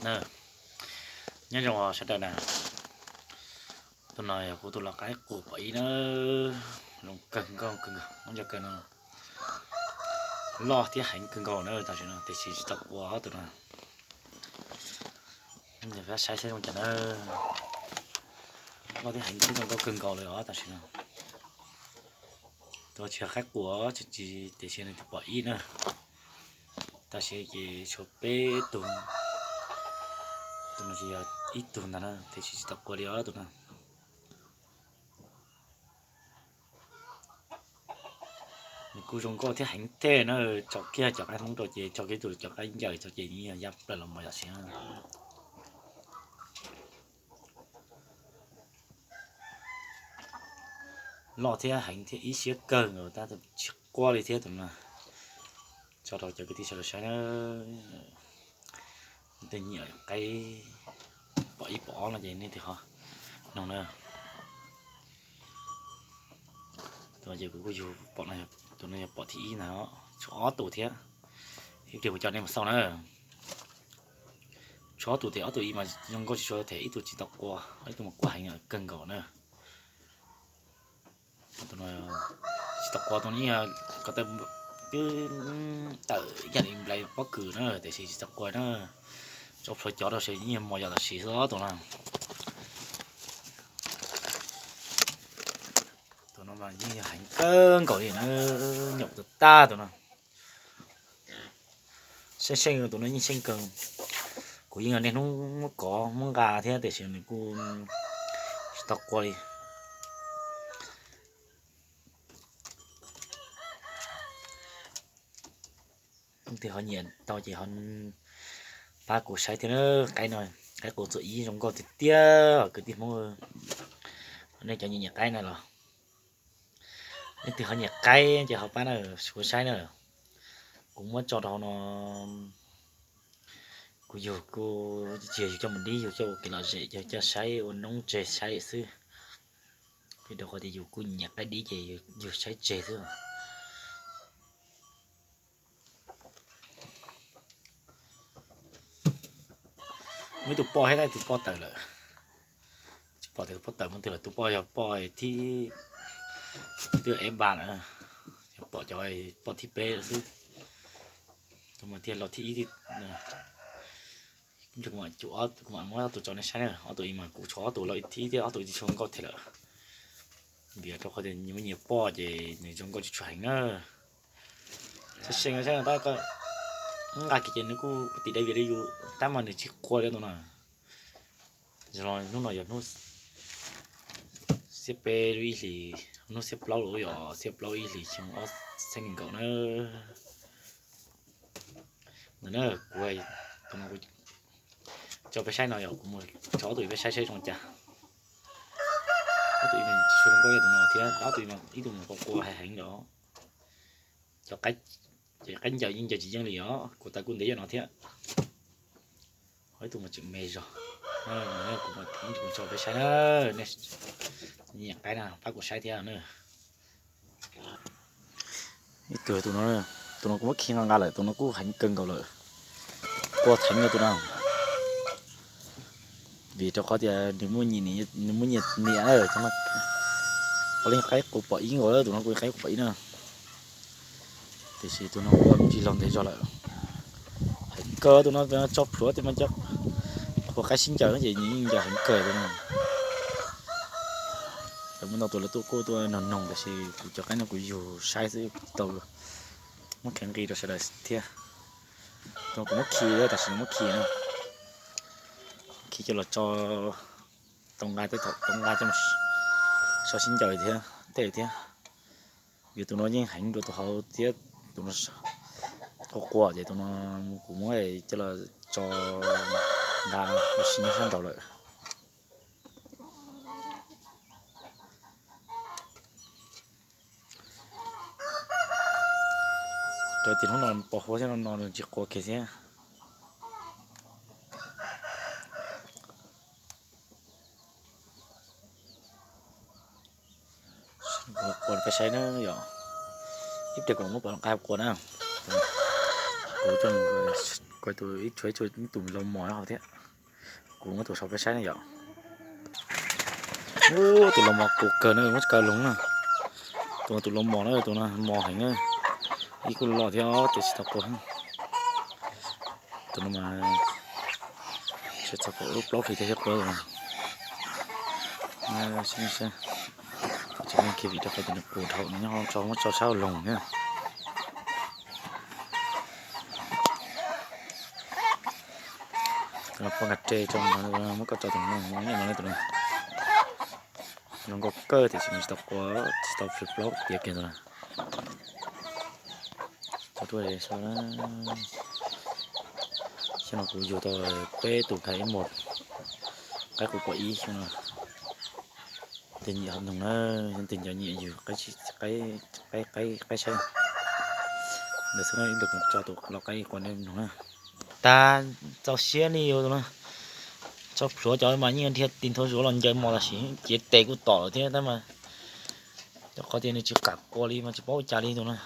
Nyob zoo sawv daws na, tus no yog kuv tus lau qaib qua pom ib na, zoo kawg nkaus kawg nkaus, muab cov kawg no loj thiab heev kawg nkaus na tam sim no, tiam sis tsis tau qua tus no. Saib saib zoo cas na, loj thiab heev thiab zoo nkauj kawg nkaus li os tam sim no. Tus tsis yog qaib qua, tsis, tiam sis nws tus pom ib na. Tam sim ces tshuav peb tug, tus no tsis yog ib tug ntag na, tiam sis tsis tau qua li os tus no. Nws kuj zoo nkauj thiab heev thiab na, tso kiag cov qaib hmoob rau ces tso kiag tus cov qaib ncaws tso ces yog ya plaws los mos yom siv. Loj thiab heev thiab ib siab kawg nkaus tab tsis qua li thiab tus no. Tso rau cov kwv tij sawv daws saib na. Tej nyiam qaib pom ib pom ob no ces nej tig ho noog na. Tus no ces kuv kuj yug pom, tus no yog pom thib ib ntag, tshuav ob tus thiab. Ib pliag kuv coj nej mus xauj na. Tshuav ob tus tes ob tug ib mas zoo nkauj tsis tshua tes, ib tug tsis tau qua, ib tug mas qua heev kawg nkaus na. Tus no tsis tau qua, tus no yeej ko taw twb tawm ib yam li nplai pob kws na, tiam sis tsis tau qua na. Tso plhuav cov rau ces yeej mos yom tam sim xwb tus no. Tus no mas yeej yog heev kawg nkaus li na, nyaum tag tag tus no. Seej seej tus no yeej seej kawg. Kuv yeej niaj hnub muab kov muab nqa thiab tiam sis nws kuj tsis tau qua li. Leej twg ho nyiam tau ces ho pab kuv saib thiab na. Qaib no, qaib qua txuam ib zoo nkauj tiag tiag kwv tij Hmoob. Nej cov nyiam nyiam qaib na los, leej twg ho nyiam qaib ces ho pab na, kuv saib na. Kuv muab tso rau hauv no, kuv yug kuj tsis yog yug coj mus dib, yug coj ua kev lom zem, yog coj saib ua noob tseg saib xwb. Vim rau qhov tias yus kuj nyiam qaib dib ces yus saib tseg xwb. Muaj ib tug poj thiab ib tug poj tawm lawm. Tsis pom tias tus poj tawm mus twg lawm, tus poj yog poj thib, twb ev npa lawm, yog pom cov poj thib peb lawm xwb. Tus mas thiaj los thib ib. Kuv mam muab ob tug tso nej saib na, ob tug ib mas kuv tshuav ob tug los thib ib thiab ob tug tsis tshua nkauj thiab lawm. Vim rau qhov tias nyias muaj nyias poj ces nws zoo nkauj tsis tshua heev na. Txog seem saib tab, nqa kiag ces nws kuj tim dai vias li yus tab mas nws tsis qua li tus no. Hnub no yog hnub xiab peb lub ib hlis, hnub xiab plaub los yog xiab plaub ib hlis xyoo ob txhiab nees nkaum na. Ntawm na, kuv, tus no kuv tso peb saib no yog kuv mus tso ob tug ib peb saib saib zoo cas. Ob tug ib tsis tshua zoo nkauj yog tus no thiab, ob tug ib tug mus qua qua hais heev lawm. Cov qaib ncaws yeej ncaws tsis yeej li os, kuv tas kuj ntev yog no thiab. Ho ib tug mas tseem me zog. Kuv, kuv tso peb saib na, nej nyiam qaib na pab kuv saib thiab na. Ib tug tus no, tus no kuv muab khi nqa nqa lawm, tus no kuj heev kawg nkaus lawm. Qua theev no tus no. Vim rau qhov tias nws muaj nyias niam, qhov leej qaib qua pom ib nkaus, tus no kuj qaib qua pom ib na. Tiam sis tus no qua tsis laug ntev zog lawm. Heev kawg tus no, tso plhuav tias mas cov qhuav qaib sib ncaws ces nws yeej ncaws heev kawg tus no. Muaj ntau tus lawv tuaj kuj tuaj noog noog tiam sis kuv cov qaib no kuv yug saib xwb tsis tau muab kheev nqi rau sawv daws thiab. Tus no kuv muab khi, tam sim muab khi na, khi coj los tso tau nqa, tej thaum tau nqa coj so sib ncaws thiab tej thiab. Vim tus no yeej heev dua tus hauv thiab, tus no qua qua ces tus no kuv muab coj los tso nqa los sib nyob sab nraud lawm. Rau tias hnub no pos huab thiab no no nws tsis qua kiag thiab. Qua peb saib na yom. Ib pliag kuv muab pom nqa qua na. Kuv coj, kuv Tus ib tshuav ib tus laus mos hauv thiab. Kuv muab tus sau peb saib na yom. Ub, tus laus mos qus kawg na, muab tsis kaw loog na. Tus tus laus mos na, tus no mos heev na. Ib kuj loj thiab tiam sis tau qua. Tus no mas txog kaum lub plaub hlis thiab thiab qua. Tsis muaj kiag vim rau qhov tias nws qus dhau, nws nyob hauv tso muab tso sab loog na. Tus no poj nqa tre tso, muab koj tso tus no, tus no zoo nkauj kawg tiam sis nws tsis tau qua, tsis tau plhws plaub tiav kiag tus no. Tso tuaj sau na. Xyoo no kuv yug tau peb tus nkag ib mos, qaib qus qua ib xyoo no. Tus nyiam ho mloog na, tus nco nyiam yug qaib, qaib saib. Ntawd xwb na, ib ntawd kuv tso tus los qaib qua nej mloog na. Tag, txaus siab li yus tus no. Tso plhuav cov mas yeej dhia tis nthua zuav los ncaws mos tam sim ciav tes kuj tom lawm thiab tab mas, rau qhov tias nws tsis kam qua li mas tsis paub ua cas li tus no.